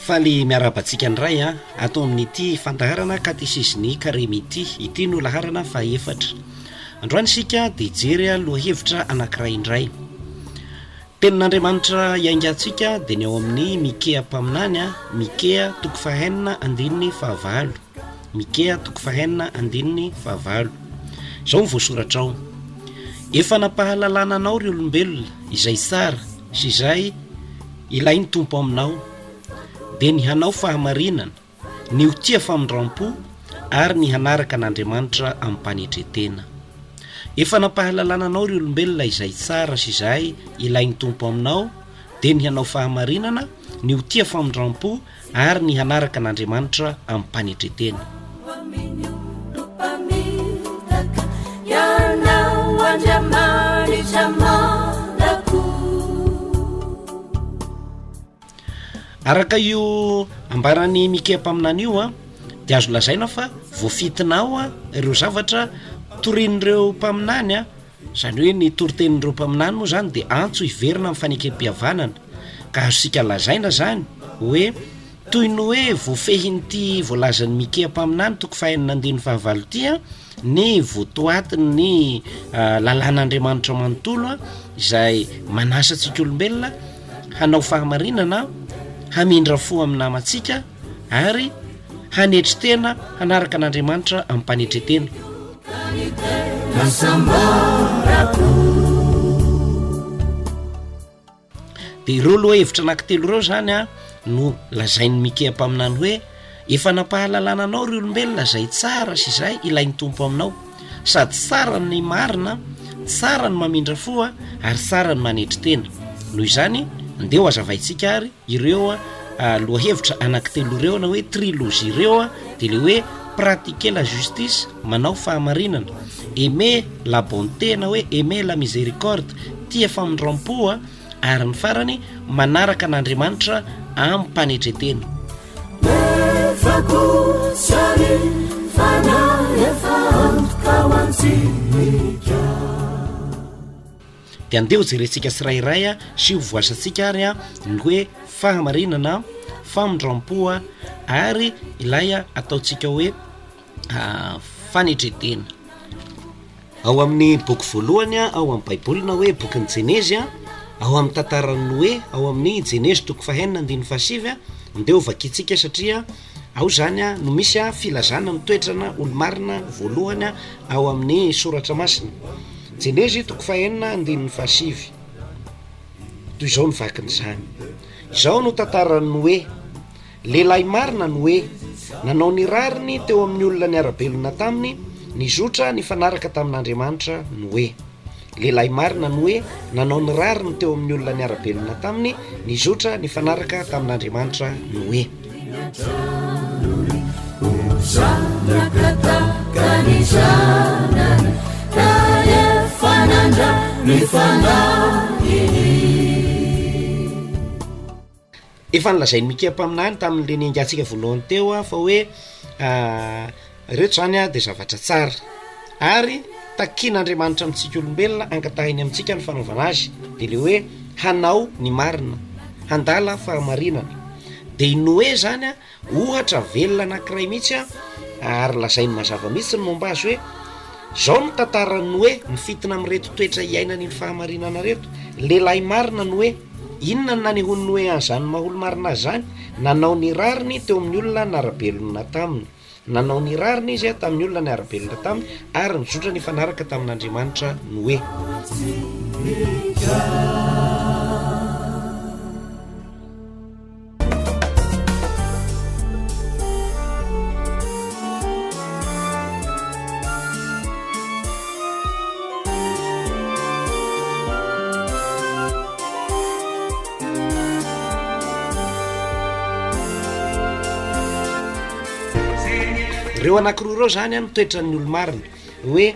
Faly miarahaba antsika indray ato amin'ity fandaharana katesizin'ny karemy ity. Ity no laharana fahaefatra. Androany isika dia hijery lohahevitra anankiray indray. Tenin'Andriamanitra iaingantsika dia ny ao amin'ny Mikea mpaminany, Mikea toko fahenina andininy fahavalo. Mikea toko fahenina andininy fahavalo. Izao no voasoratra ao, Efa nampahalalana anao ry olombelona izay tsara sy izay ilain'ny Tompo aminao, dia ny hanao fahamarinana, ny ho tia famindram-po ary ny hanaraka an'Andriamanitra amim-panetren-tena. Efa nampahalalana anao ry olombelona izay tsara sy izay ilain'ny Tompo aminao, dia ny hanao fahamarinana, ny ho tia famindram-po ary ny hanaraka an'Andriamanitra amim-panetren-tena. Araka io ambaran'i Mikea mpaminany io dia azo lazaina fa voafintina ao ireo zavatra torian'ireo mpaminany, izany hoe ny toritenin'ireo mpaminany moa izany dia antso hiverina amin'ny fanekem-pihavanana, ka azontsika lazaina izany hoe toy ny hoe voafehin'ity voalazan'i Mikea mpaminany toko fahenina andininy fahavalo ity ny votoatin'ny lalàn'Andriamanitra manontolo izay manasa antsika olombelona hanao fahamarinana, hamindra fo amin'ny namantsika ary hanetry tena hanaraka an'Andriamanitra amim-panetren-tena. Dia ireo lohahevitra anankitelo ireo izany a no lazain'i Mikea mpaminany hoe efa nampahalalana anao ry olombelona izay tsara sy izay ilain'ny Tompo aminao. Sady tsara ny marina, tsara ny mamindra fo ary tsara ny manetry tena. Noho izany, ndeha ho hazavaintsika ary ireo lohahevitra anankitelo ireo na hoe trilogie ireo dia ilay hoe pratiquer la justice, manao fahamarinana, aimer la bonté na hoe aimer la miséricorde, tia famindram-po, ary ny farany, manaraka an'Andriamanitra amim-panetren-tena. Nefa kosa ny Fanahy efa antoka ho antsika. Dia andeha ho jerentsika tsirairay sy ho voasantsika ary ny hoe fahamarinana, famindram-po ary ilay ataontsika hoe fanetren-tena. Ao amin'ny boky voalohany ao amin'ny Baiboly na hoe bokin'ny Jenezy, ao amin'ny tantaran'i Noe, ao amin'ny Jenezy toko fahenina andininy fahasivy, ndeha ho vakintsika satria ao izany no misy filazana ny toetrana olo-marina voalohany ao amin'ny soratra masina. Jenezy toko fahenina andininy fahasivy. Toy izao ny vakin'izany. Izao no tantaran'i Noe. Lehilahy marina Noe. Nanao ny rariny teo amin'ny olona niara-belona taminy, nizotra nifanaraka tamin'Andriamanitra Noe. Lehilahy marina Noe, nanao ny rariny teo amin'ny olona niara-belona taminy, nizotra nifanaraka tamin'Andriamanitra Noe. Efa nolazain'i Mikea mpaminany tamin'le niaingantsika voalohany teo a fa hoe reto zany a de zavatra tsara ary takian'Andriamanitra amintsika olombelona angatahiny amintsika ny fanaovana azy de le hoe hanao ny marina, handala fahamarinana. De i Noe zany a Ohatra velona anankiray mihitsy an, ary lazainy mazava mihitsy ny momba azy hoe, Izao no tantaran'i Noe, mifintina amin'ireto toetra iainany ny fahamarinana ireto, Lehilahy marina Noe. Inona no nanehoan'i Noe an'izany maha olo-marina azy izany? Nanao ny rariny teo amin'ny olona nara-belona taminy. Nanao ny rariny izy tamin'ny olona niara-belona taminy, ary nizotra nifanaraka tamin'Andriamanitra Noe. Ireo anankiroa ireo zany an, toetran'ny olo-marina, hoe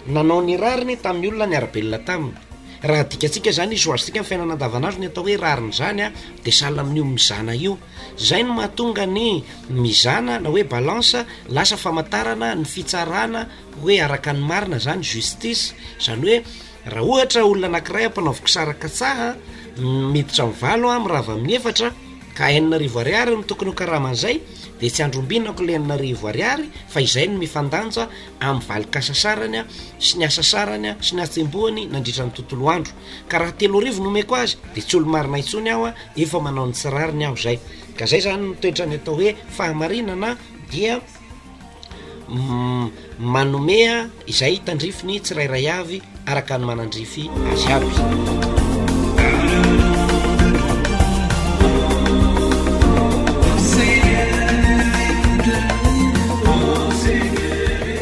nanao ny rariny tamin'ny olona niara-belona taminy. Raha adikatsika zany izy ho azontsika ny fiainana andavanandro ny atao hoe rariny zany a de sahala amin'io mizana io. Zay no mahatonga ny mizana na hoe balance lasa famantarana ny fitsarana hoe araka ny marina zany justice, zany hoe raha ohatra olona anakiray ampanaoviko saraka tsaha miditra amin'ny valo a mirava amin'ny efatra. Ka 6000 ariary no tokony ho karaman'izay dia tsy andrombinako le 6000 ariary fa izay no mifandanja amin'ny valin-kasasarany sy ny hasasarany sy ny hatsembohany nandritra ny tontolo andro. Ka raha 3000 no omeko azy dia tsy olo-marina intsony aho, efa manao ny tsy rariny aho izay. Ka izay izany no toetran'ny atao hoe fahamarinana dia manome izay tandrify ny tsirairay avy araka ny manandrify azy avy.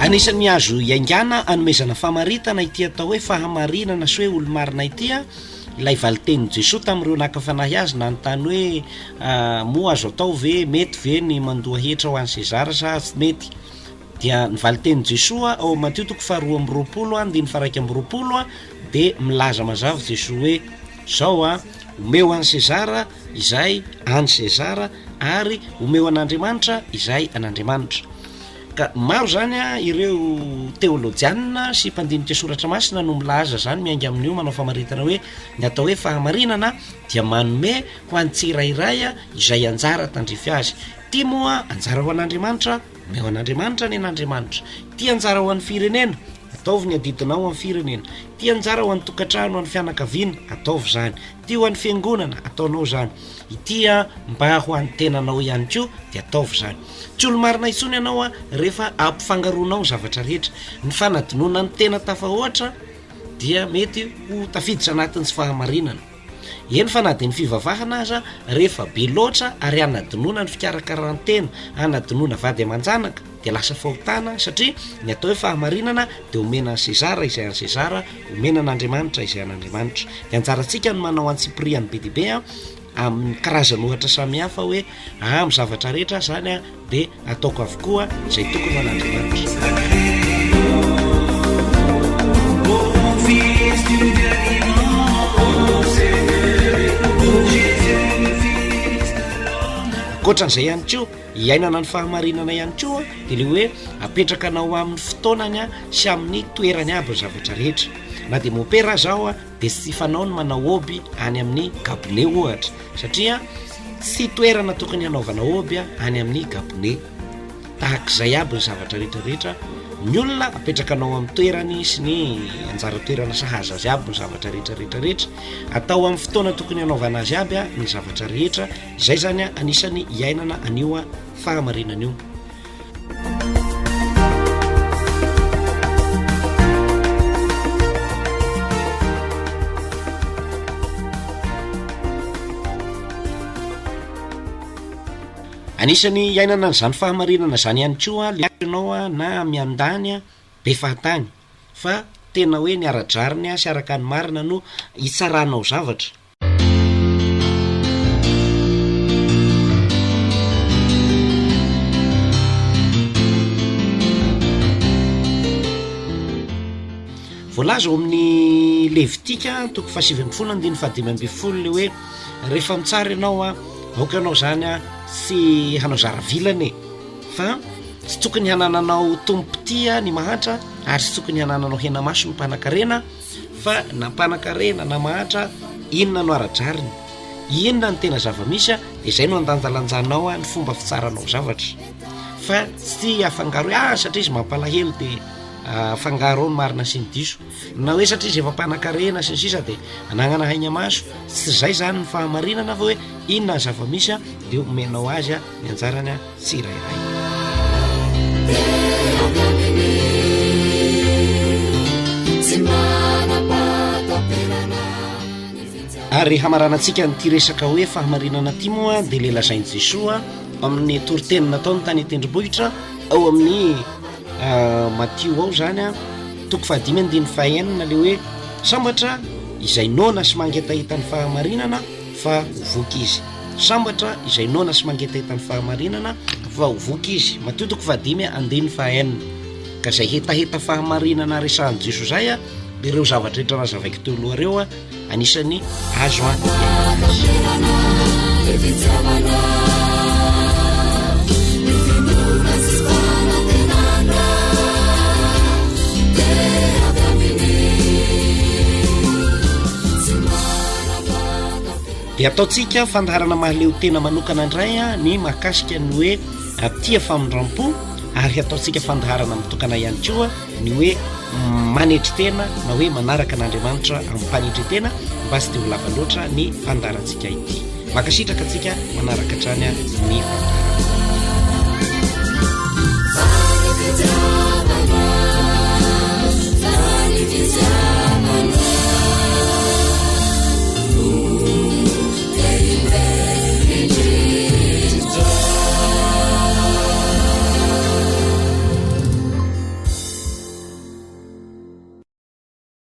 Anisan'ny azo iaingana anomezana famaritana ity atao hoe fahamarinana sy hoe olo-marina ity ilay valin-tenin'i Jesoa tamin'ireo naka fanahy azy nanontany hoe moa azo atao ve, mety ve ny mandoa hetra ho an'i Sezara sa tsy mety? Dia ny valin-tenin'i Jesoa ao amin'ny Matio toko faharoa amby roapolo andininy faha-21 dia milaza mazava Jesoa hoe zao a, omeo an'i Sezara izay an'i Sezara ary omeo an'Andriamanitra izay an'Andriamanitra. Ka maro izany ireo teolojianina sy mpandinika soratra masina no milaza izany miainga amin'io manao famaritana hoe ny atao hoe fahamarinana dia manome ho an'ny tsirairay izay anjara tandrify azy. Ity moa anjara ho an'Andriamanitra, omeo an'Andriamanitra ny an'Andriamanitra. Ity anjara ho an'ny firenena, ataovy ny adidinao amin'ny firenena. Ity anjara ho an'ny tokantrano, ho an'ny fianakaviana, ataovy izany. Ity ho an'ny fiangonana, ataonao izany. Ity mba ho an'ny tenanao ihany koa dia ataovy izany. Tsy olo-marina intsony ianao rehefa ampifangaroanao ny zavatra rehetra. Ny fanadinoana ny tena tafahoatra dia mety ho tafiditra anatin'ny tsy fahamarinana. Eny fa na dia ny fivavahana aza rehefa be loatra ary anadinoana ny fikarakaran-tena, anadinoana vady aman-janaka dia lasa fahotana satria ny atao hoe fahamarinana dia omena an'i Sezara izay an'i Sezara, omena an'Andriamanitra izay an'Andriamanitra. Dia anjarantsika ny manao antsipiriany be dia be amin'ny karazan'ohatra samihafa hoe amin'ny zavatra rehetra zany a dia ataoko avokoa izay tokony ho an'Andriamanitra. Ankoatran'izay ihany koa, iainana ny fahamarinana ihany koa dia le hoe apetraka anao amin'ny fotoanany sy amin'ny toerany aby ny zavatra rehetra. Na dia mopera aza aho dia tsy fanao ny manao hoby any amin'ny gabone ohatra satria tsy toerana tokony hanaovana hoby any amin'ny gabone. Tahak'izay aby ny zavatra rehetra rehetra, ny olona apetraka anao amin'ny toerany sy ny anjara toerana sahaza azy aby ny zavatra rehetra rehetra rehetra, atao amin'ny fotoana tokony hanaovana azy aby ny zavatra rehetra, izay zany anisan'ny iainana an'io fahamarinana io. Anisan'ny iainana an'izany fahamarinana izany ihany koa le ianao na miandany be fahatany fa tena hoe ny ara-drariny sy araka ny marina no hitsaranao zavatra. Voalaza ao amin'ny Levitika toko faha-19 andininy faha-15 le hoe rehefa mitsara ianao a, aoka ianao zany a tsy hanao zara vilana e, fa tsy tokony hanananao tompom-pitia ny mahantra ary tsy tokony hanananao hena-maso ny mpanankarena, Fa na mpanankarena na mahantra, inona no ara-drariny? Inona no tena zava-misy dia izay no andanjalanjanao ny fomba fitsaranao zavatra. Fa tsy afangaro hoe ah satria izy mampalahelo dia afangaro ao ny marina sy ny diso. Na hoe satria izy efa mpanankarena sy ny sisa dia anagnana haigna maso. Tsy izay izany ny fahamarinana fa hoe inona ny zava-misy dia omenao azy ny anjarany tsirairay. Ary hamaranantsika an'ity resaka hoe fahamarinana ity moa dia le lazain'i Jesoa amin'ny toriteny nataony tany an-tendrombohitra ao amin'ny ah, Matio ao zany a toko fahadimy andininy fahenina le hoe sambatra izay noana sy mangetaheta ny fahamarinana fa ho voky izy. Sambatra izay noana sy mangetaheta ny fahamarinana, fa ho voky izy. Matio toko fahadimy andininy fahaenina. Ka izay hetaheta fahamarinana resahan'i Jesoa izay dia ireo zavatra rehetra nazavaiko teo aloha ireo anisan'ny azo iainana azy. Dia ataontsika fandaharana mahaleo tena manokana indray ny mahakasika ny hoe tia famindram-po ary hataontsika fandaharana mitokana ihany koa ny hoe manetry tena na hoe manaraka an'Andriamanitra amim-panetren-tena mba tsy dia ho lava loatra ny fandaharantsika ity. Mankasitraka antsika manaraka hatrany ny fandaharana.